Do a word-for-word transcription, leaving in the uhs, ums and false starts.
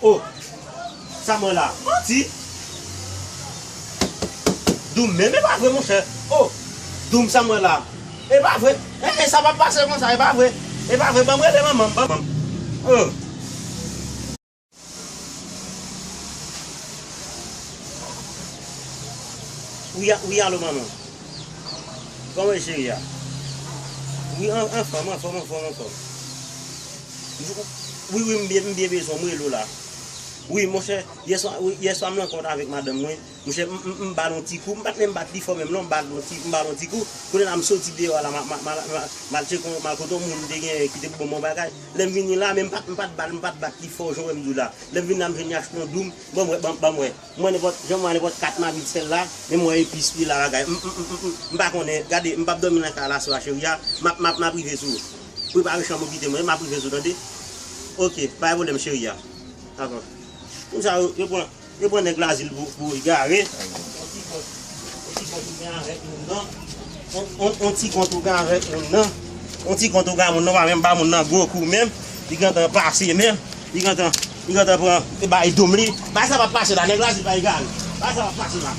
Oh, sa m wè la, manti. Doum menm, e pa vre, monchè. Oh, Doum, sa m wè la, e pa vre. E, e, sa pa pase konsa, e pa vre. E pa vre, ban m rele manman m, ban m. Oh. Wi, a- wi, alo, manman. Kòman e, cheri a? Wi, an- anfòm, anfòm, anfòm, anfòm. Wi, wi, m byen, m byen bezwen w, m rele w la. Wi, monchè, yèswa, wi, yèswa m nan kont avèk madanm mwen. Monchè, m, m, m ba l yon ti kou, m pa t menm bat li fò menm non, m ba l yon ti, m ba l yon ti kou. Kounye a la, m soti deyò a la, m, m, m, m, m al tcheke yon, m al kote yon moun m te genyen ki te pou ban m yon bagay. Lè m vini la, men m pa t, m pa t bat, m pa t bat li fò, jan w wè m di w la. Lè m vin la, m jwenn li achte yon Doum, ban m wè, ban, ban m wè. Mwen, nenpòt, jan m wè, nenpòt kat mamit sèl la, men m wè epis li la, bagay. M, m, m, m, m, m pa konnen, gade, m p ap dòmi nan kay la aswè a, cheri a. M ap, m ap, m ap rive sou ou. Prepare chanm ou kite mwen, m ap rive sou ou, tande? Oke, pa gen pwoblèm, cheri a. Dakò. Moun sa yo, yo pran, yo pran nèg Lazil pou, pou egare. On ti kont, on ti kont ou gen avèk moun nan. On, on, on ti kont ou gen avèk moun nan. On ti kont ou gen moun nan, pa menm ba moun nan gwo kou menm. Li gentan pase menm. Li gentan, li gentan pran, e bay Doum li. Bay sa p ap pase la, nèg Lazil pa egare. Bay sa p ap pase la.